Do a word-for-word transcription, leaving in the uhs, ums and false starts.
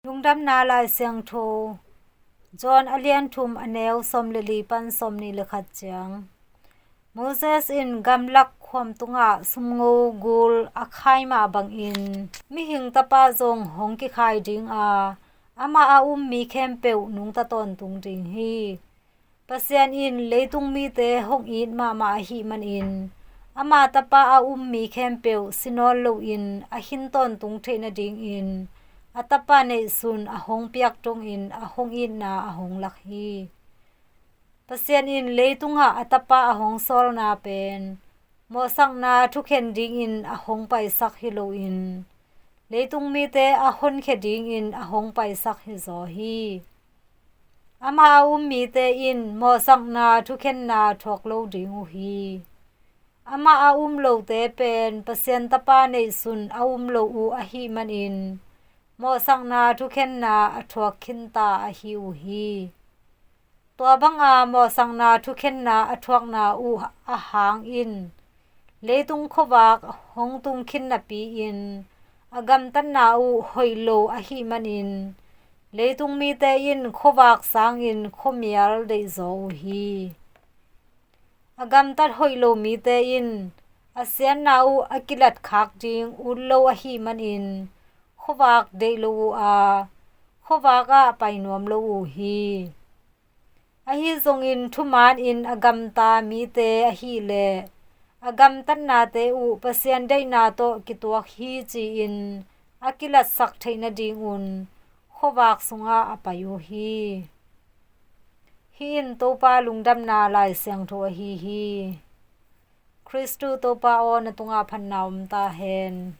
Lungdamna Lai Siangtho, John a lian thum, a neu sawm le li pan sawm nih le khat ciang. Moses in gamlak khuam tungah sumngo gul a khai mah bangin, mihing tapa zong hong kikhai ding a, amah a um mi khempeuh nungta tawntung ding hi. Pasian in leitung mite hong it mahmah ahih manin, ama tapa a um mi khempeuh si nawn loin a hin tawntung theih nadingin, a tapa neihsun a hong piak dongin a hong itna a hong lak hi. Pasian in leitungah a tapa a hong sawlna pen mawhsakna thukhen dingin a hong paisak hi loin, leitung mite a honkhia dingin a hong paisak hi zaw hi. Amah a um mite in mawhsakna thukhenna thuak lo ding uh hi. Amah a um lote pen Pasian tapa neihsun a um lo uh ahih manin, mawhsakna thukhenna a thuak khinta ahi uh hi. Tua banga mawhsakna thukhenna a thuakna uh a hangin, leitung khuavak hong tung khin napi-in, a gamtatna uh hoih lo ahih manin, leitung mite in khuavak sangin khuamial deihzaw uh hi. A gamtat hoih lo mite in a siatna uh a kilatkhak ding ut lo ahih manin, khuavak deih lo uh a, khuavak ah pai nuam lo uh hi. Ahi zongin thumanin a gamta mite ahileh, a gamtatnate uh Pasian deihna tawh kituak hi ci-in a kilatsak theih nadingun khuavak sungah a pai uh hi. Hih in Topa lungdamna Lai Siangtho ahi hi. Khristu Topa aw, na tungah phatna om ta hen.